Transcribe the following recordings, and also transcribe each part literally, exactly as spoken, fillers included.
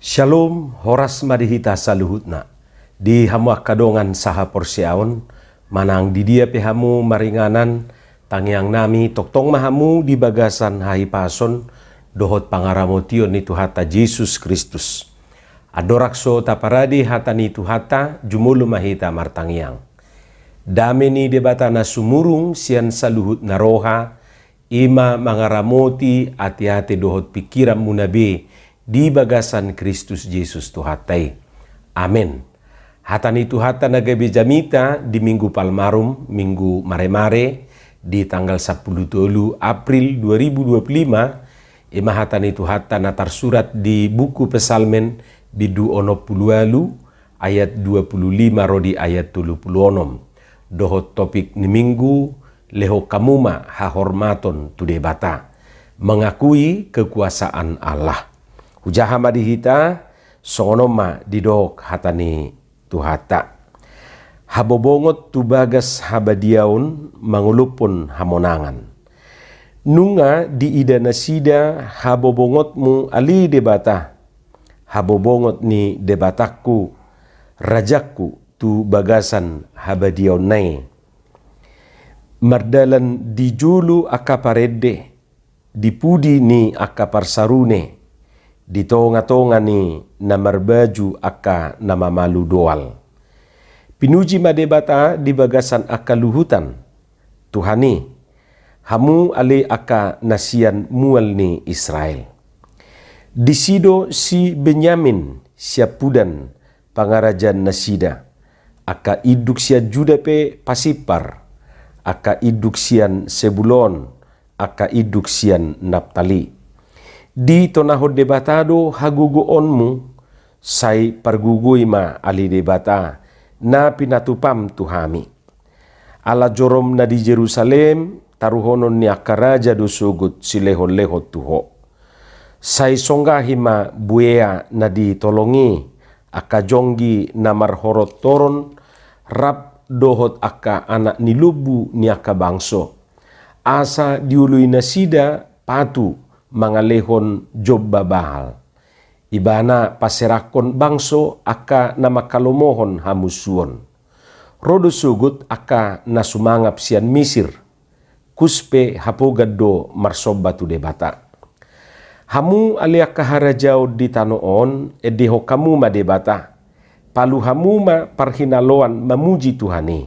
Shalom, horas ma di hita saluhutna. Di hamu angka dongan sahaporseaon, manang di dia pe hamu maringanan, tangiang nami tongtong ma hamu di bagasan hahipason dohot pangaramotion ni Tuhanta Jesus Kristus. Andorang so taparade hata ni Tuhanta, jumolo ma hita martangiang. Dame ni Debata na sumurung sian saluhut na roha, i ma mangaramoti ateate dohot pingkiranmuna be di bagasan Kristus Jesus Tuhanta i. Amen. Hata ni Tuhanta na gabe jamita di Minggu Palmarum, Minggu Maremare, di tanggal sampulu tolu April dua ribu dua puluh lima, i ma hata ni Tuhanta na tarsurat di buku Psalmen bindu onom pulu ualu, ayat dua pulu lima ro di ayat tolu pulu onom. Dohot topik ni Minggu, lehon hamu ma hahormaton tu Debata, mengakui kekuasaan Allah. Hujaha ma di hita, songon on ma didok hata ni Tuhanta. Habobongot tu bagas habadiaon mangolophon hamonangan. Nunga diida nasida habobongotmu ale Debata, habobongot ni Debatangku, rajangku tu bagasan habadiaonna i. Mardalan di jolo angka parende, di pudi ni angka parsarune, di tongatonga ni na marbaju angka na mamalu doal. Pinuji ma Debata di bagasan angka luhutan, Tuhan i, hamu ale angka na sian mual ni Israel. Disi do si Benyamin siampudan pangarajaannasida, angka induk sian Juda pe pasimpar, angka induk sian Sebulon, angka induk sian Naptali. Ditonahon Debata do hagogoonmu, sai pargogoi ma ale Debata na pinatupam tu hami. Ala jorom na di Jerusalem, taruhonon ni angka raja do sogot silehonlehon tu ho. Sai songgahi ma buea na di tolong i, angka jonggi na marhorot toron, rap dohot angka anak ni lombu ni angka bangso. Asa dioloi nasida patu mangalehon jomba Baal. Ibana panserakhon bangso angka na manghalomohon hamusuon. Ro do sogot angka na sumangap sian Misir, Kus pe hapogan do marsomba tu Debata. Hamu ale angka harajaon di tano on, endehon hamu ma Debata. Palu hamu ma parhinaloan mamuji Tuhan i.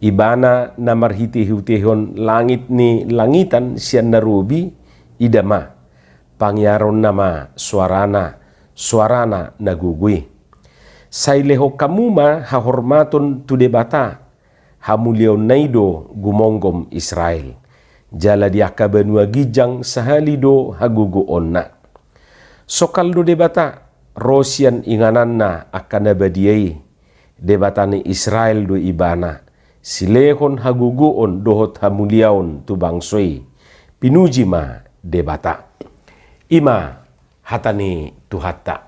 Ibana na marhitehutehon langit ni langitan sian na robi, ida ma. Pangiaronna ma soarana, soarana na gogo i. Sai lehon hamu ma hahormaton tu Debata, hamuliaonna i do gumonggom Israel. Jala di angka banua ginjang sahali do hagogoonna. Sokal do Debata, ro sian ingananna angka na badia i, Debata ni Israel do ibana, silehon hagogoon dohot hamuliaon tu bangso i. Pinuji ma Debata. I ma hata ni Tuhanta.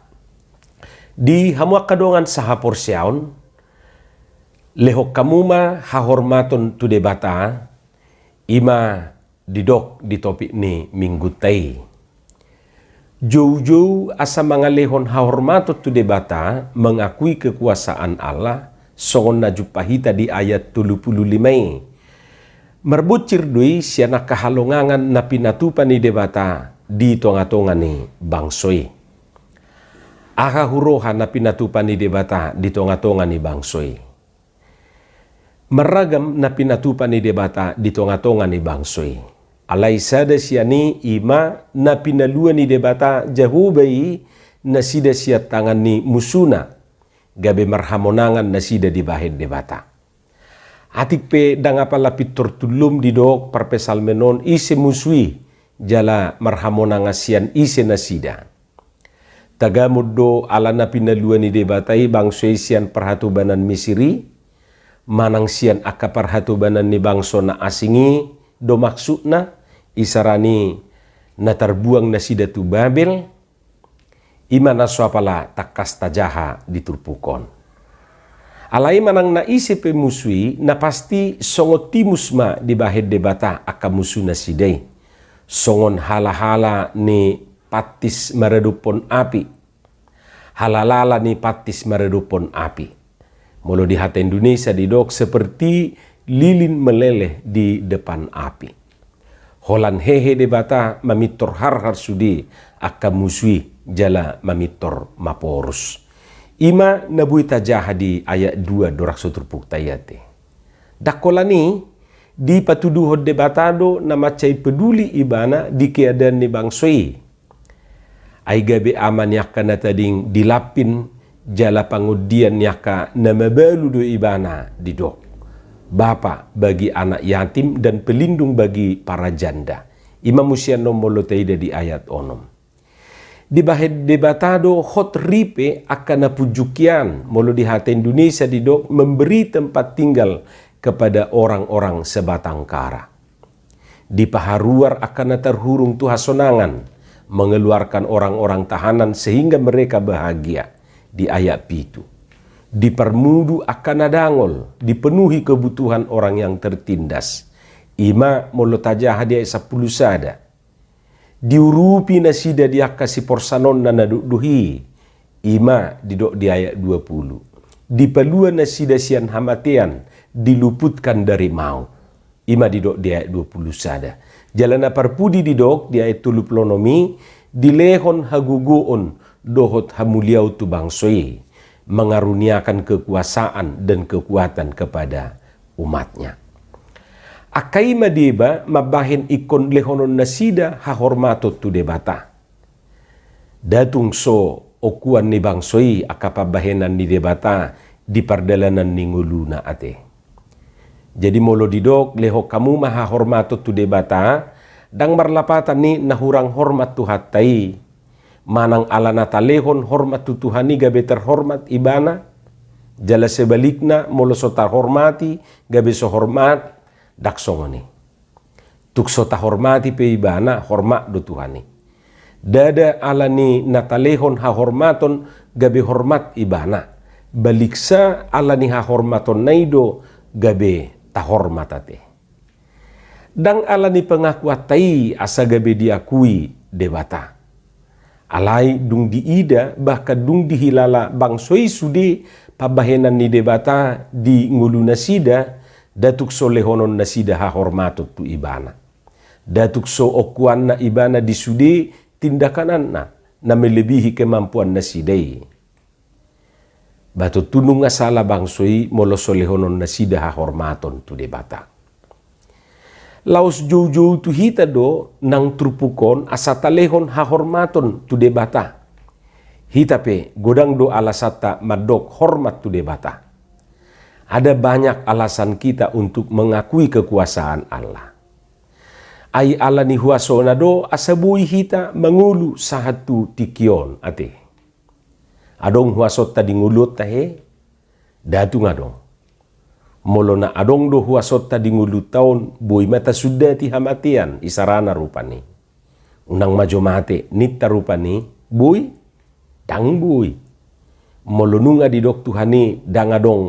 Di hamu angka dongan sahaporseaon, lehon hamu ma hahormaton tu Debata, i ma didok di topik ni minggunta i. Joujou asa mangalehon hahormaton tu Debata, mengakui kekuasaan Allah, songon na jumpa hita di ayat tolu pulu lima i. Marbonsir do i sian angka halongangan na pinatupa ni Debata di tongatonga ni bangso i. Aha huroha na pinatupa ni Debata di tongatonga ni bangso i? Marragam na pinatupa ni Debata di tongatonga ni bangso i. Alai sada sian i, i ma na pinalua ni Debata Jahowa i nasida sian tangan ni musuna, gabe marhamonangan nasida dibahen Debata. Atik pe ndang apala pintor tullum didok parpsalmen on ise musu i, jala marhamonangan sian ise nasida. Tagamon do ala na pinalua ni Debata i bangso i sian parhatobanan Misir i, manang sian angka parhatobanan ni bangso na asing i do maksudna, isarana na tarbuang nasida tu Babel, i ma na so apala tangkas tajaha di turpuk on. Alai manang na ise pe musu i, na pasti songon timus ma dibahen Debata angka musu nasida i. Songon halahala ni pantis maradophon api. halalala ni pantis maradophon api. Molo di hata Indonesia didok seperti lilin meleleh di depan api. Holan hehe Debata mamintor harhar sude angka musu i jala mamintor maporus. I ma na boi tajaha di ayat dua dorang so turpukta i ate. Ndang holan i, dipatuduhon Debata do na mansai peduli ibana di keadaan ni bangso i. Ai gabe ama ni angka na tading di lampin jala pangondian ni angka na mabalu do ibana didok. Bapa bagi anak yatim dan pelindung bagi para janda. I ma muse annon molo taida di ayat onom. Dibahen Debata do hot ripe angka na punjung hian, molo di hata Indonesia didok memberi tempat tinggal kepada orang-orang sebatang kara. Dipaharuar angka na tarhurung tu hasonangan, mengeluarkan orang-orang tahanan sehingga mereka bahagia, di ayat pitu. Diparmudu angka na dangol, dipenuhi kebutuhan orang yang tertindas. I ma molo tajaha di ayat sampulu sada. Diurupi nasida di angka siporsanonna na dokdok i, i ma didok di ayat dua pulu. Dipalua nasida sian hamatean, diluputkan dari maut. I ma didok di ayat dua pulu sada. Jala na parpudi didok di ayat tolu pulu onom i, dilehon hagogoon dohot hamuliaon tu bangso i, mengaruniakan kekuasaan dan kekuatan kepada umat-Nya. Angka i ma deba mambahen ingkon lehonon nasida hahormaton tu Debata. Nda tung so ongkuan ni bangso i angka pambahenan ni Debata di pardalanan ni ngoluna ate. Jadi molo didok lehon hamu ma hahormaton tu Debata, ndang marlapatan i na hurang hormat Tuhanta i, manang ala na talehon hormat tu Tuhan i gabe terhormat ibana, jala sebalikna molo so tahormati gabe so hormat, ndang songon i. Tung so tahormati pe ibana, hormat do Tuhan i. Ndada ala ni na talehon hahormaton gabe hormat ibana, baliksa ala ni hahormatonna i do gabe tahormat ate. Ndang ala ni pengakuanta i asa gabe diakui Debata. Alai dung diida bahkan dung dihilala bangso i sude pambahenan ni Debata di ngolunasida, nda tung so lehonon nasida hahormaton tu ibana. Nda tung so ongkuanna ibana di sude tindakananna na melebihi kemampuan nasida i. Ba tontu nunga sala bangso i molo so lehonon nasida hahormaton tu Debata. Laos joujou tu hita do nang turpuk on asa talehon hahormaton tu Debata. Hita pe godang do alasanta mandok hormat tu Debata. Ada banyak alasan kita untuk mengakui kekuasaan Allah. Ai ala ni huasona do asa boi hita mangolu sahat tu tingki on ate. Adong huasonta di ngoluonta he? Nda tung adong. Molo na adong do huasonta di ngoluonta on, boi ma tasundati hamatean isarana rupani. Unang ma jo mate ninta rupani, boi? Ndang boi. Molo nunga didok Tuhan i ndang adong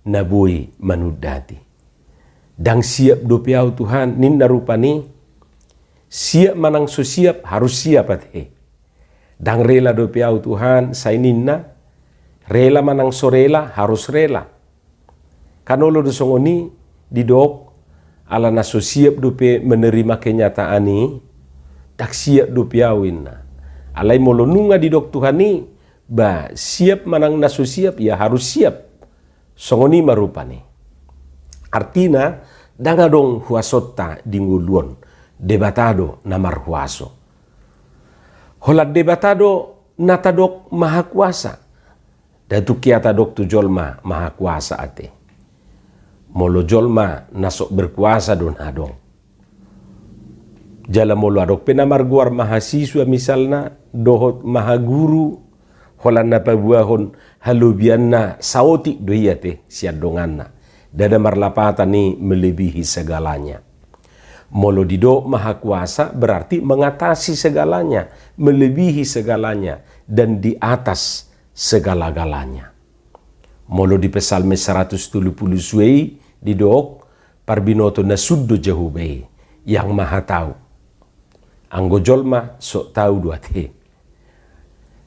na boi manundati. Ndang siap dope au Tuhan ninna rupani. Siap manang so siap, harus siap ate. Ndang rela dope au Tuhan, sai ninna. Rela manang so rela, harus rela. Kan olo do songon i didok, ala na so siap dope menerima kenyataan i, ndang siap dope au inna. Alai molo nunga didok Tuhan i, ba siap manang na so siap, ya harus siap. Songon i ma rupani. Artina, ndang adong huasonta di ngolu on, Debata do na marhuaso. Holan Debata do na tadok mahakuasa. Nda tung hea tadok tu jolma mahakuasa ate. Molo jolma na sok berkuasa do na adong. Jala molo adong pe na margoar mahasiswa misalna, dohot mahaguru, holan na paboahon halobianna saotik do i ate sian donganna. Ndada marlapatan i melebihi segalanya. Molo didok mahakuasa berarti mengatasi segalanya, melebihi segalanya, dan di atas segala-galanya. Molo di Psalmen saratus tolu pulu suei didok, parbinoto na sun do Jahowa i, Yang Maha Tahu. Anggo jolma sok tau do ate.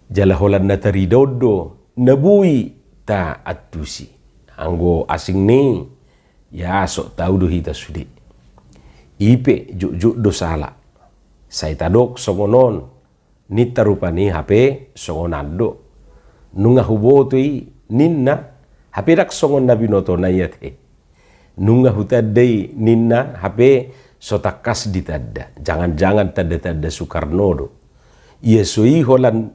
Jala holan na tarida on do na boi taantusi. Anggo asing ni, ya, so tau do hita sude. I pe jotjot do sala. Sai tadok songon on, ninta rupani, hape songon an do. Nunga huboto i, ninna, hape ndang songon na binotona i ate. Nunga hutanda i, ninna, hape so tangkas ditanda. Jangan-jangan tanda-tanda Soekarno do. Ia so i holan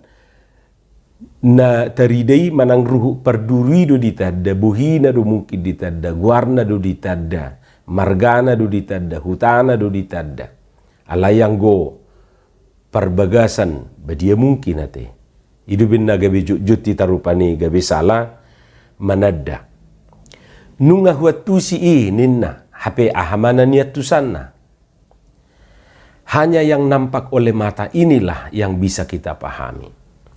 na tarida i manang ruhut parduru i do ditanda, bohina do mungkin ditanda, goarna do ditanda, margana do ditanda, hutana do ditanda. Alai anggo parbagasan, badia mungkin ate. I do umbahen na gabe jotjot hita rupani gabe sala mananda. Nunga huantusi i, ninna, hape aha ma na niantusanna? Hanya yang nampak oleh mata inilah yang bisa kita pahami.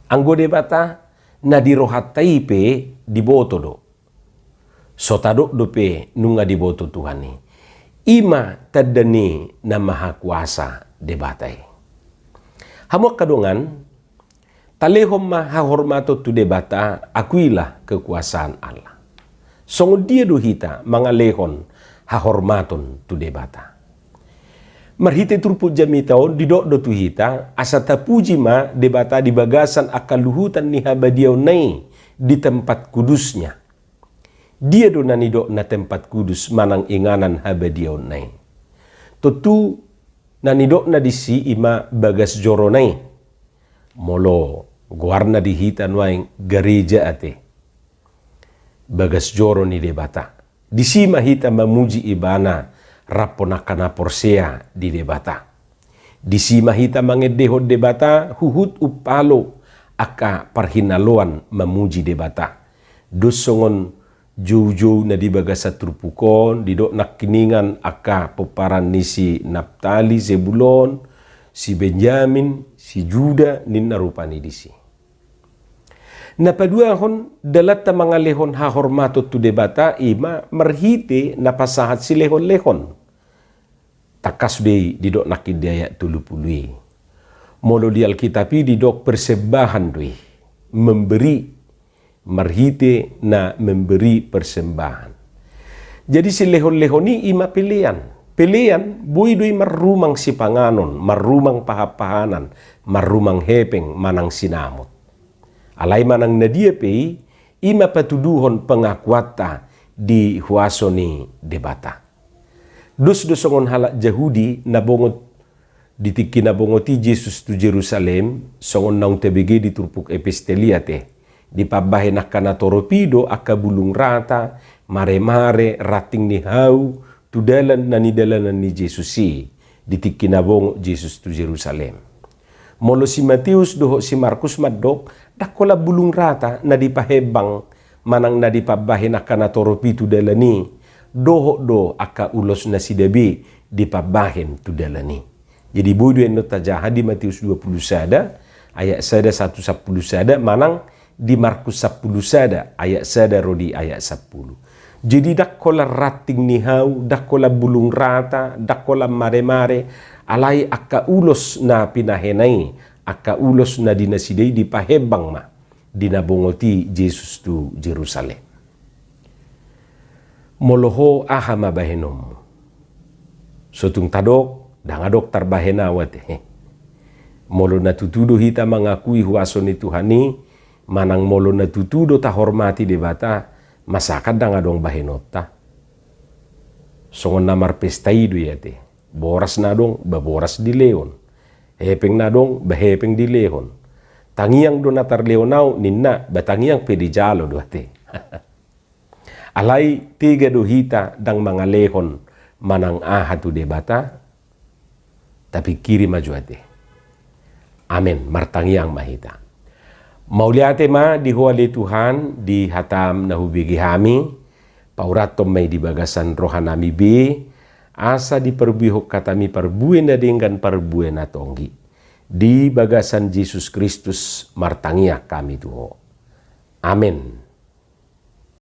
Anggo Debata, na di rohanta i pe diboto do. So tadok dope nunga diboto Tuhan i. I ma tanda ni na mahakuasa Debata i. Hamu angka dongan, talehon ma hahormaton tu Debata, akuilah kekuasaan Allah. Songon dia do hita mangalehon hahormaton tu Debata? Marhite turpuk jamita on didok do tu hita, asa tapuji ma Debata di bagasan angka luhutan ni habadiaonna i, di tempat kudusnya. Dia do na nidokna tempat kudus manang inganan habadiaonna i? Tontu na nidokna disi i ma bagas jorona i. Molo goarna di hita nuaeng gareja ate, bagas joro ni Debata. Disi ma hita mamuji Ibana rap angka na porsea di Debata. Disi ma hita mangendehon Debata huhut umpalo angka parhinaloan mamuji Debata. Dos songon joujou na di bagasan turpuk on, didok nangkiningan angka pomparan ni si Naptali, Zebulon, si Benjamin, si Juda, ninna rupani disi. Na paduahon, dalanta mangalehon hahormaton tu Debata i ma marhite na pasahat silehonlehon. Tangkas do i didok nangkin di ayat tolu pulu i. Molo di Alkitab i didok persembahan do i, memberi, marhite na memberi persembahan. Jadi silehonlehon i i ma pelean. Pelean boi do i marrumang sipanganon, marrumang pahanpahanan, marrumang hepeng manang sinamot. Alai manang na dia pe i, i ma patuduhon pengakuanta di huaso ni Debata. Dos do songon halak Jahudi na bongot, di tingki na bongot i Jesus tu Jerusalem, songon naung tabege di turpuk epistel i ate. Dipambahen angka natorop i do angka bulung rata, maremare, ranting ni hau, tu dalan na nidalanan ni Jesus i, di tingki na bongot Jesus tu Jerusalem. Molo si Mateus dohot si Markus mandok, ndang holan bulung rata na dipahembang manang na dipambahen angka natorop i tu dalan i, dohot do angka ulos nasida be dipambahen tu dalan i. Jadi boi do annon tajaha di Mateus dua pulu sada, ayat sada sahat tu sampulu sada, manang di Markus sampulu sada, ayat sada ro di ayat sampulu. Jadi ndang holan ranting ni hau, ndang holan bulung rata, ndang holan maremare, alai angka ulos na pinahena i, angka ulos na di nasida i dipahembang ma di na bongot i Jesus tu Jerusalem. Molo ho, aha ma bahenonmu? So tung tadok, ndang adong tarbahen au ate. Molo na tutu do hita mangakui huaso ni Tuhan i, manang molo na tutu do tahormati Debata, masa kan ndang adong bahenonta? Songon na marpesta i do i ate. Boras na adong, ba boras dilehon. Hepeng na adong, ba hepeng dilehon. Tangiang do na tarlehon au, ninna, ba tangiang pe dijalo do ate. Alai tega do hita ndang mangalehon manang aha tu Debata? Tapingkiri ma jo ate. Amen. Martangiang ma hita. Mauliate ma di Ho ale Tuhan, di hataM na hubege hami, paurathon ma i di bagasan rohanami be, asa diparbuehon hataMi parbue na denggan, parbue na tonggi. Di bagasan Jesus Kristus martangiang hami tu Ho. Amen.